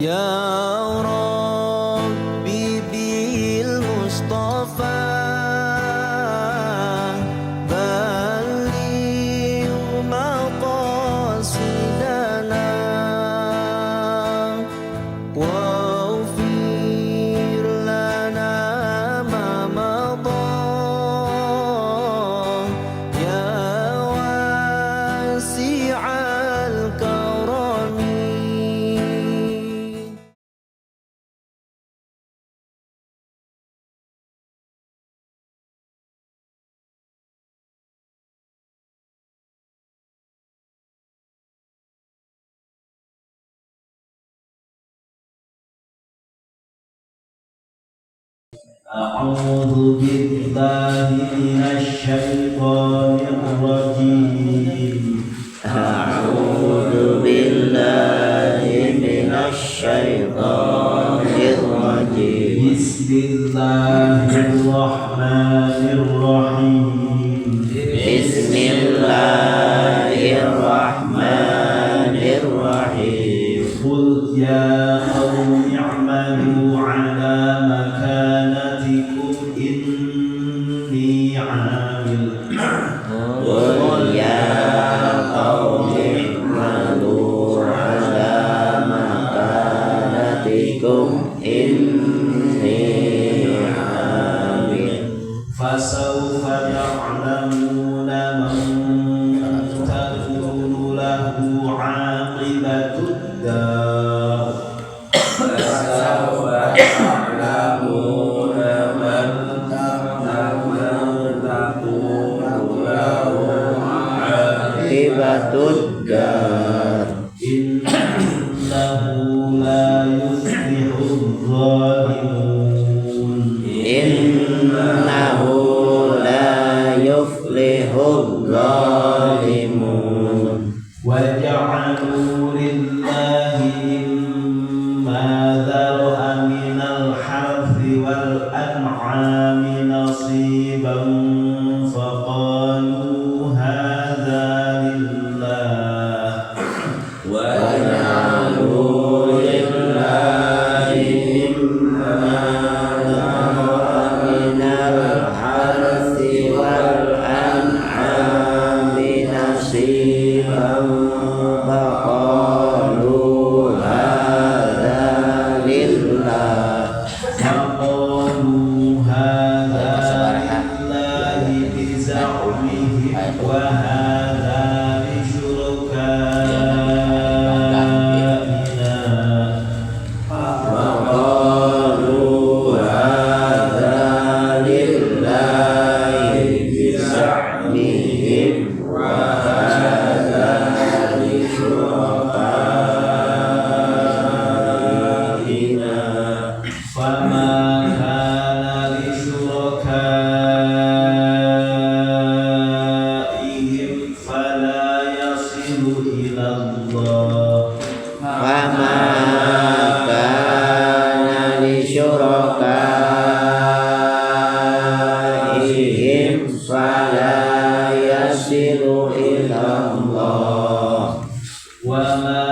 يا ربي بالمصطفى بلغ مقاصدنا واغفر لنا ما مضى يا واسع الكرم. أعوذ بالله من الشيطان الرجيم. أعوذ بالله من الشيطان الرجيم. بسم الله الرحمن الرحيم. بسم الله الرحمن الرحيم. قل يا قوم اعملوا على مكانتكم إني عامل. قل يا قوم اعملوا على مكانتكم إني عامل. فسوف تعلمون من تكون له عاقبة الدار. فسوف تعلمون من تكون له عاقبة الدار. إنه لا يفلح الظالمون. إنه لا يفلح الظالمون. وجعلوا لله مما ذرأ من الحرث والأنعام نصيبا فقالوا هذا لله. وجعلوا لله مما ذرأ من الحرث والأنعام نصيبا فقالوا هذا لله. فقالوا هذا لله بزعمهم وهذا لشركائنا. وقالوا هذا لله بزعمهم وهذا لشركائنا. فما كان لشركائهم فلا يصل إلى الله. فما كان لشركائهم فلا يصل إلى الله. وما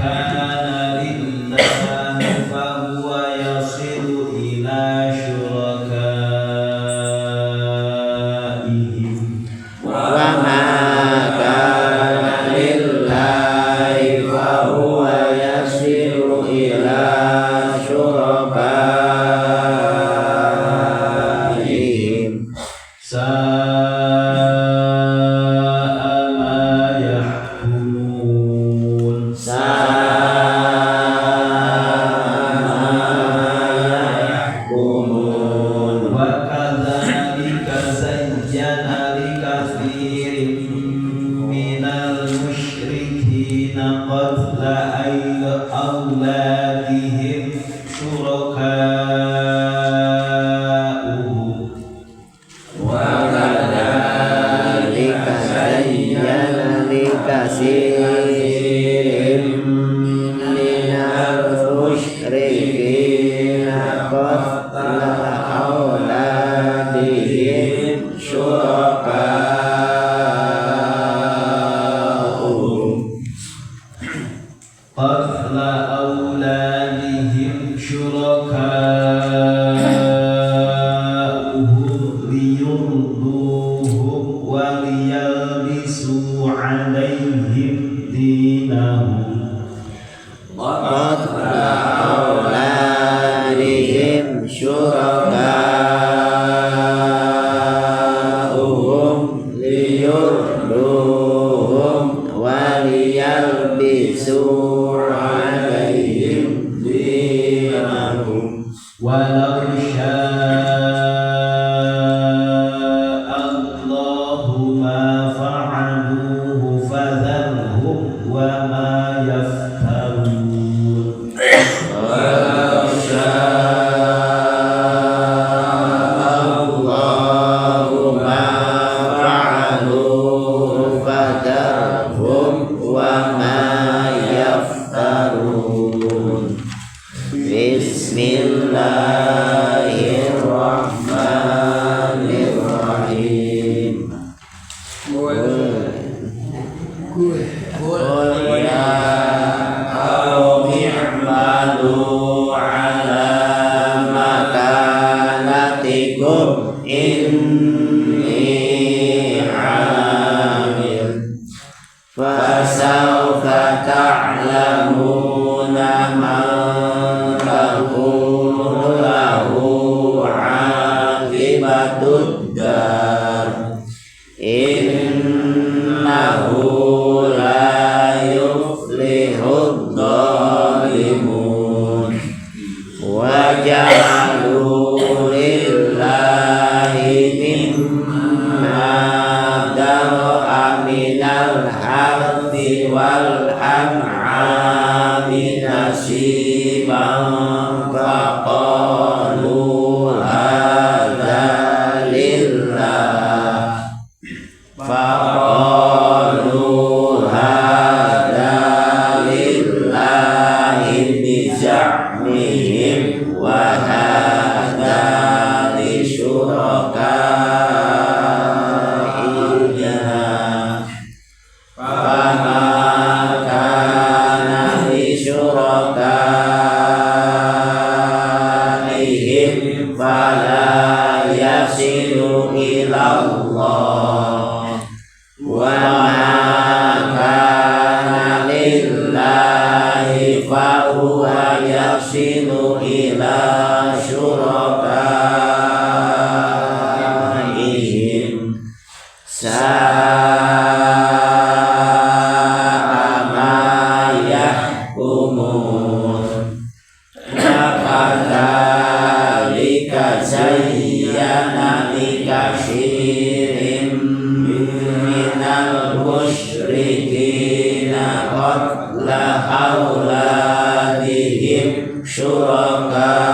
كان لله فهو يصل إلى شركائهم. وما كان لله فهو يصل إلى شركائهم. ساء ما يحكمون. ساء ما يحكمون. وكذلك زين لكثير من المشركين قتل أولادهم شركاؤهم. وكذلك زين لكثير من المشركين قتل أولادهم شركاؤهم. قتل أولادهم auladihim syuraka'uhum liyurduhum wa liyalbisu 'alaihim dinahum. Qatla auladihim syuraka'uhum liyurduhum wa liyalbisu 'alaihim dinahum. Walau syaa Allahu ma fa'aluhu fadharhum wa ma yaftarun. Walau syaa Allahu ma fa'aluhu fadharhum wa ma yaftarun. Bismillahirrahmanirrahim. Qul ya qaumi i'malu 'ala makanatikum inni 'amil fasawfa ta'lamuna man takunu lahu 'aqibatud dar. Innahu la yuflihud dhalimun. Wa ja'alu lillahi mimma dara'a minal harthi wal an'ami nasiban faqalu hadza lillah faqalu hadza lillahi biza'mihim wa hadza li syurakaina fama kana li syurakaihim fala yasilu ila Allah wa ma kana lillahi fa huwa yasilu ila syurakaihim. Sa'a ma yahkumun. Wa kadzalika zayyana likatsirin minal musyrikina qatla auladihim syuraka'uhum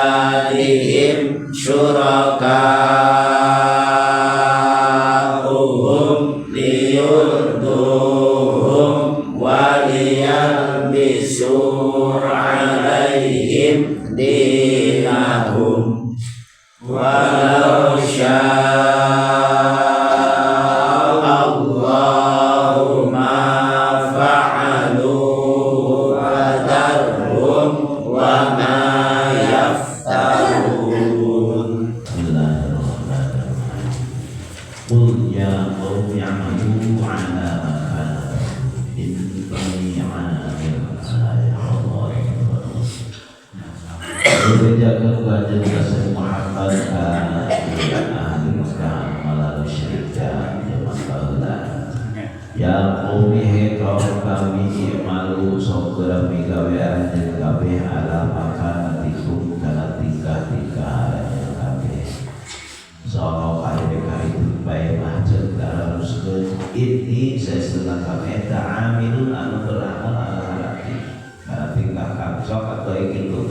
auladihim syuraka'uhum liyurduhum wa liyalbisu 'alaihim dinahum. Walau syaa Allahu ma fa'aluhu fadharhum wa ma yaftarun. Bismillahirrahmanirrahim. Qul ya qaumi i'malu 'ala makanatikum inni 'amilun Bejakan wajah Rasul Muhammad ka ahli Mekah melalui syirka zaman baheula. Ya qaumi he kaum kami i'malu sok geura migawe anjeun kabeh ala makanatikum kana tingkah-tingkah anjeun kabeh. Sok aya ka itu bae mah ceuk daruskeun inni saestuna kami eta amilun anu beramal ala halati kana tingkah kami sok atuh kitu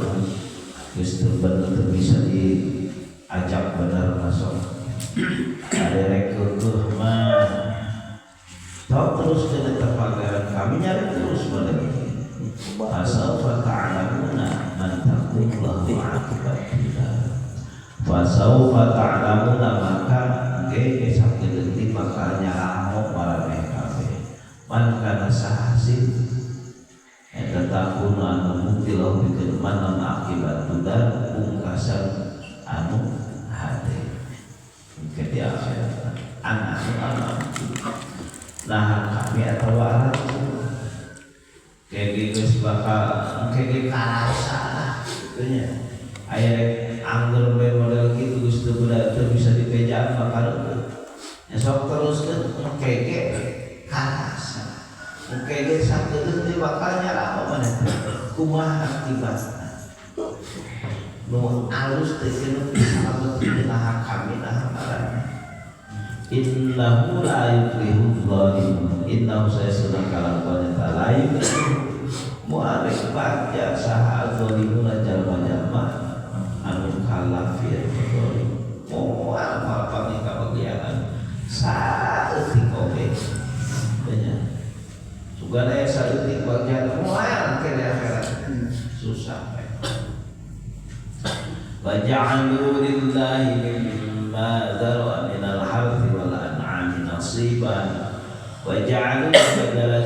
geus teu bener teu bisa diajak bener masuk ada rek keukeuh mah tok terus kana tepagaran kami nyari terus pada fasawfa ta'lamuna man takun lahu aqibatuna. Fasawfa ta'lamuna maka engke sakedetik bakal Cuman non akibat tudar pungkasan anu hate ke di akhirat anak anak nah kami atau anak kayak geus bakal kayak karasa lah gitu nya. Aya angger we model kitu geus teu bisa dipejaan bakal nya sok teruskeun engke karasa engke ge sakedeung teh bakal nyarapa maneh kumaha akibatna nu alus teh nu bisa naha kami naha marana. Innahu la yuflihul zalimun. Innahu saya sedang kalakuannya tak la yuflihu mu'arif bagja saha zalimuna jalma-jalma anu kalafir zalim moal mapang kabagian saeutik oge nya sugana aya saeutik bagian moal ke di akhirat susah. Wa ja'alu lillahi mimma dzara'a minal harthi wal an'ami nasiban. Wa ja'alu badala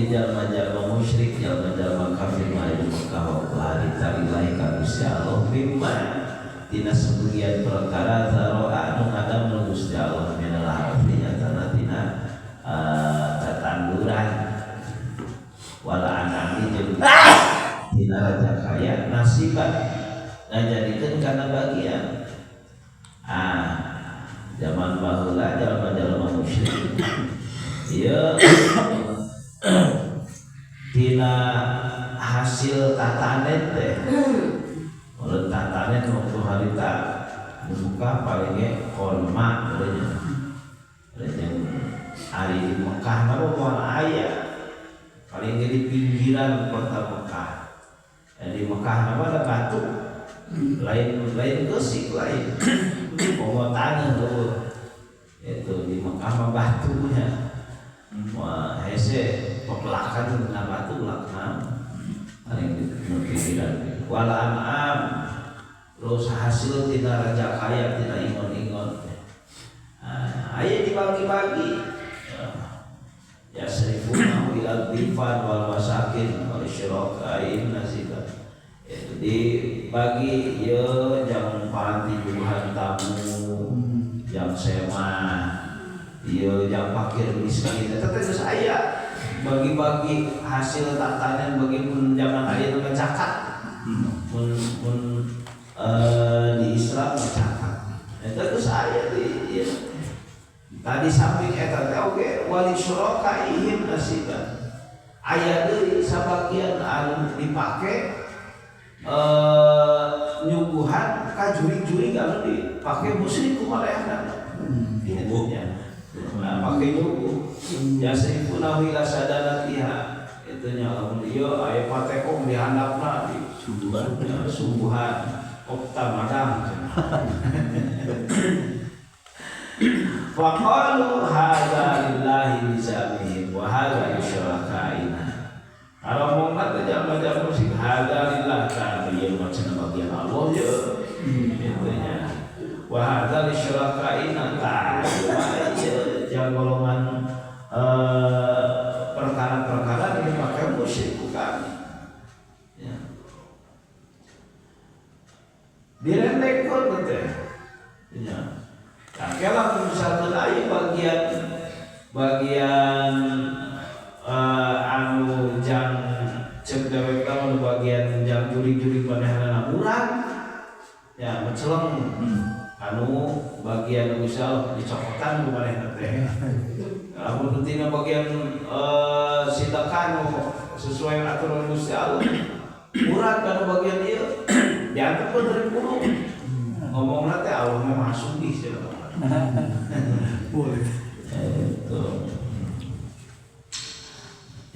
jalma-jalma musyrik jalma-jalma kafir mari Mekah wa harita lillahi ka Gusti Allah mimma tina sebagian perkara dzara'a anu ngadamel Gusti Allah minal harthi nyatana tina tatanduran wal an'ami jeung tina raja kaya nasiban ngajadikeun kana bagian. Zaman baheula jalma-jalma musyrik ieu tina hasil tatanen teh mun tatanen waktu harita dibuka paling ge korma nya jeung ari di Mekah mah moal aya paling ge di pinggiran kota Mekah. Di Mekah mah ada batu lain lain gesik lain pomo tanah tuh itu di Mekah mah batunya wah hese pepelakan dengan batu laknam paling di pinggiran wala an'am terus hasil tina raja kaya tina ingon-ingon aya dibagi-bagi ya serifuna ilal bifan wal masakin wal syurakain nasiban itu dibagi ya jangan paranti juhan tamu jang semah ya jang fakir miskin eta teh geus aya bagi-bagi hasil tatanan bagi mun zaman ayeuna mah zakat mun mun di Islam mah zakat eta geus aya di ieu tadi samping eta teh oge wali syurakaihim nasiban aya deui sabagian anu dipake nyuguhan ka jurig-jurig anu dipake musyrik kumareana nyuguhnya nah pake nyuguh ya saifuna ila sadanatiha itu nya lamun ieu aya patekong di handapna di suguhan suguhan okta madang wa qalu hadza lillahi bizamihim wa hadza li syurakaina. Kalau mau nggak jalma-jalma musik hadza lillah ta'ala ieu mah cenah bagian Allah ye kitu nya. Wa hadza li syurakaina ta'ala ieu jang golongan perkara-perkara dipakai musyrik ku kami. Ya. Direndekkeun teh. Nya. Nah, kalau misalkan aya bagian anu jang cek dewek anu bagian jang jurig-jurig manehanana murah ya menceleng anu bagian misal dicokotan ku manehna teh lamun tina bagian sedekah nu sesuai aturan Gusti Allah murah kana bagian ieu diantepkeun dari kudu ngomongna teh Allah mah maha sugih cenah. Boleh itu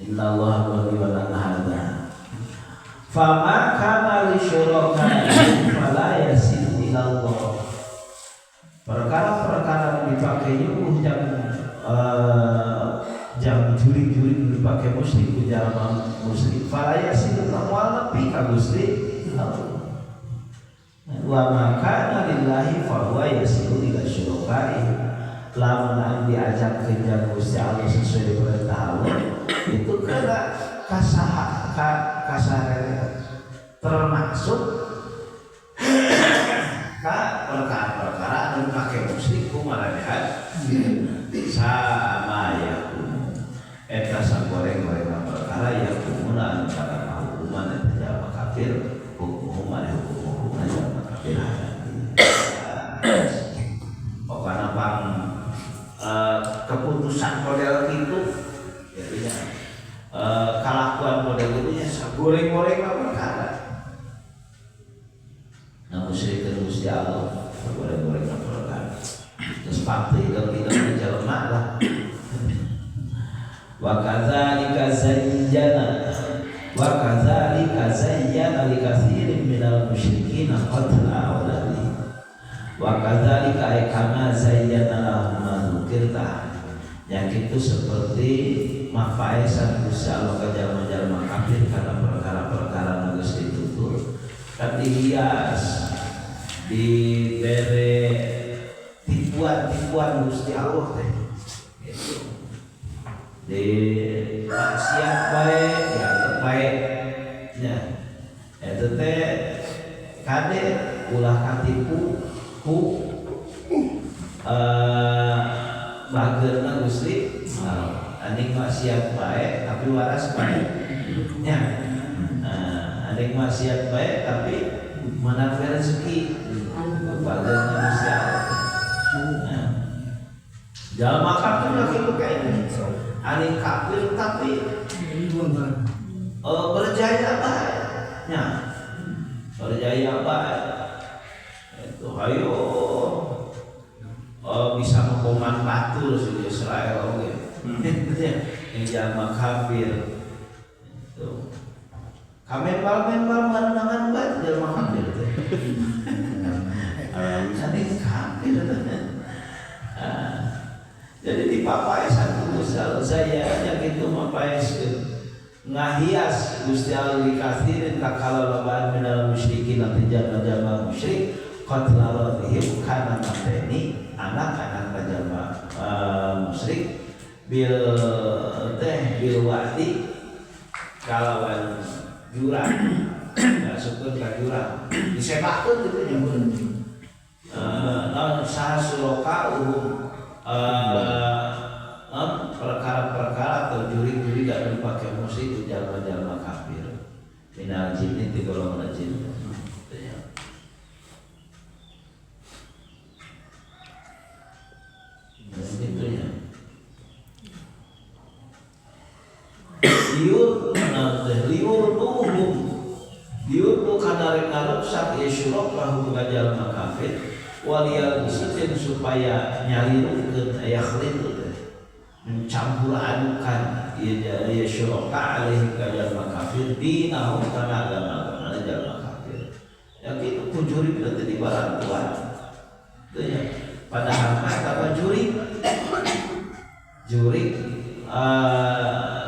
Inna Allah wa an hadza fama kana li syurakaihim fala yasilu ila Allah. Perkara-perkara yang dipakai nyuguh jang jurig-jurig dipakai musyrik ku jalma musyrik fala yasilu moal nepi ka Gusti Allah. Wa ma kana lillahi fa huwa yasilu ila syurakaihim. Lamun anu diajak ke jang Gusti Allah sesuai perintah Allah itu kena kasarere termasuk fil hayati. Pokokna pang keputusan model itu gitu nya. Kalakuan model itu nya sagoreng-goreng mah perkara. Nah musyrikeun Gusti Allah goreng-goreng mah perkara. Terus pasti idem-idem jelema lah. Wa kadzalika zayyana wa kadzalika zayyana likatsirin minal musyrikin qatla auladihim. Wa kadzalika ay kama zayyana lahum ma dzukirta. Yang itu seperti mafaesan Gusti Allah ka jalma-jalma kafir karena perkara-perkara nu geus ditutur kan dihias dibere tipuan-tipuan Gusti Allah teh gitu. Di maksiat bae dianggap bae nya eta teh kade ulah katipu ku bageurna Gusti Allah. Aning maksiat bae tapi waras bae nya. Aning maksiat bae tapi menang rezeki bageurna Gusti Allah. Nah, jalma kafir lah kitu kayaknya. Aning kafir tapi berjaya bae nya. Berjaya bae. Itu hayo bisa mengkoman batur di Israel oge. Yang jalma kafir. Itu. Kamen-bal barengan bae jalma kafir teh. Aning kafir teh. Jadi dipapaesan Gusti Allah saya gitu mapaeskeun ngahias Gusti Allah dikasirin ka kalolobaan minal musyrikin nanti jalma-jalma musyrik qatlalatihim kana mateni anak-anak jalma musyrik bil teh bil wa'di kalawan jurang masukkeun ka jurang disepakkeun kitu nya mun naon saha suraka uhum perkara-perkara atau juri-juri gak dipakai musik itu jalma-jalma kafir minal jinni ti golongan jin. Gitu ya. Liur liur duhum liur du kana rek ngaruksak ieu syuraka ka jalma kafir waliyal bisutin supaya nyalirukeun aya khalitu teh mencampur adukan ieu syuraka alaihim ka jalma kafir dinahum kana agama-agamana jalma kafir. Ya kitu ku jurig teh di barantuan. Teu nya padahal mah eta mah jurig. Jurig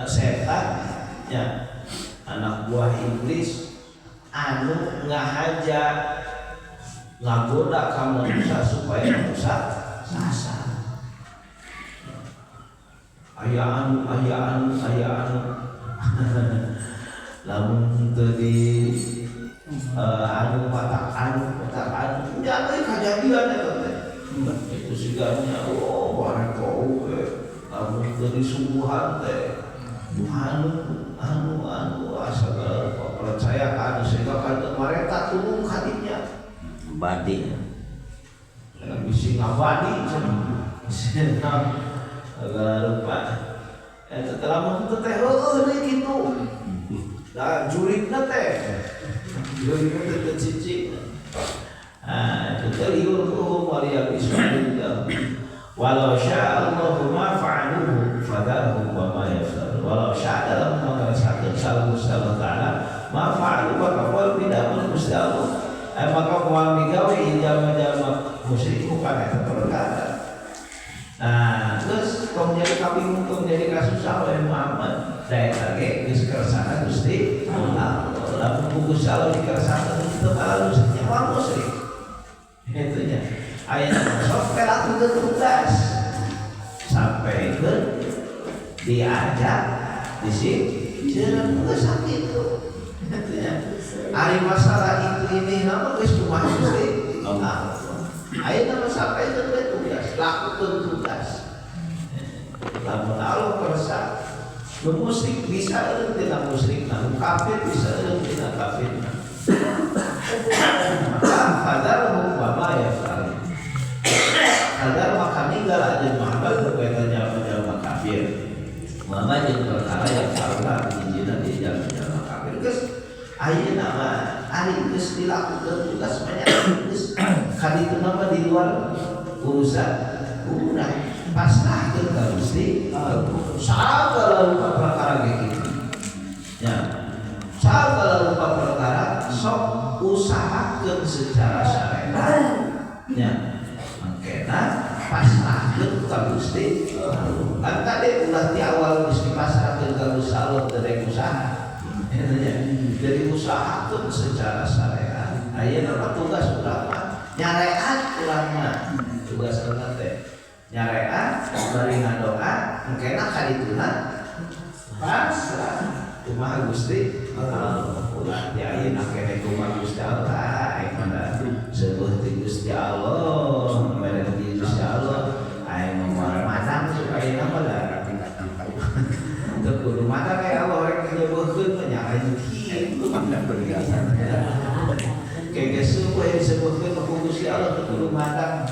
setan nya anak buah iblis anu ngahaja ngagoda ka manusia supaya manusia sasar. Aya anu aya anu aya anu lamun teu di anu patak anu nya euy kajadian eta teh. Itu sigana oh bareng we lamun teu disuguhan teh anu anu anu asa percaya ka anu sehingga ka mareta tulung ka dinya. Badi bisi ngabadi cenah segala rupa eta teh lamun teu teh heueuh deui kitu da jurigna teh jurigna teh teu cicing. Ah itu teh liur waliyal ismail walau sya'allahu ma fa'aluhu fadahum wa ma yaf'alun walau sya'a dalam mengersakeun Gusti Allah taala ma fa'alu maka moal bidapun Gusti Allah maka moal migawe jalma-jalma musyrik bukan eta perkara. Nah, terus tong jadi kabingung tong jadi kasusah oleh Muhammad. Da eta ge geus kersana Gusti Allah. Lamun Gusti Allah dikersana teu malah nyawa musyrik. Itu nya. Ayeuna sok lakukeun tugas sampai ke diajak di sini jeung geus sakitu. Itu nya. Ari masalah itu ini nama geus kumaha Gusti Allah. Ayeuna mah sampai ke tugas, lakukeun tugas. Lamun Allah kersa nu musyrik bisa eureun tina musyrikna, nu kafir bisa eureun tina kafirna. Maka Fadzarhum wa ma yaf'alun. Agar maka ninggal aja Muhammad kepada jalma-jalma kafir. Mama jeung perkara yang salah dijina di jalma-jalma kafir. Geus ayeuna mah ari geus dilakukeun tugas banyak geus kadituna mah di luar urusan urang, pasrahkeun ka Gusti. Sagala rupa perkara ge kitu. Ya. Sagala rupa perkara sok usahakeun secara syariat. Ya. Mangkena pasrahkeun ka Gusti. Kan tadi ulah di awal geus dipasrahkeun ka Gusti Allah teu rek usaha. Ya. Jadi usahakeun secara syariat. Ayeuna mah tugas urang mah nyareat urang mah. Tugas urang teh nyareat bari ngadoa, engkena kadituna pasrah kumaha Gusti Allah. Ulah di ayeuna keneh kumaha Gusti Allah, aing mah sebuah ti Gusti Allah, mere ti Gusti Allah, aing mah madang supaya nama lah. Teu kudu madang kayak Allah rek nyebutkeun mah nya aing kitu. Kayak geus yang disebutkeun ku Gusti Allah teu kudu madang.